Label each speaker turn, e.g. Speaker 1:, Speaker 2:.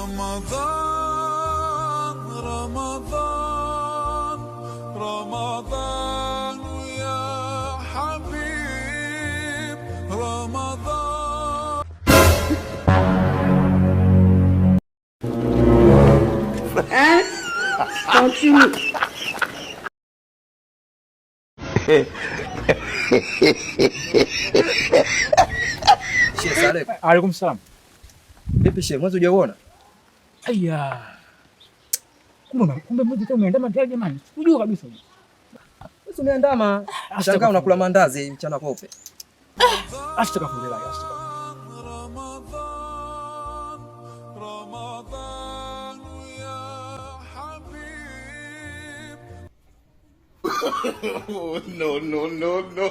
Speaker 1: Ramadan, Ramadan, Ramadan ya Habib, Ramadan.
Speaker 2: Hein? Continue.
Speaker 3: Sheikh,
Speaker 4: Alaikum salam.
Speaker 3: Vipi sheikh, mwezi hujauona?
Speaker 4: Aya. Kumbe mwezi tena umeandama tayari jamani. Sikujua kabisa.
Speaker 3: Mwezi umeandama. Shangaa unakula mandazi mchana kweupe.
Speaker 4: Astaghfirullah, astaghfirullah.
Speaker 1: Ramadan, Ramadan ya Habib.
Speaker 5: No, no, no, no.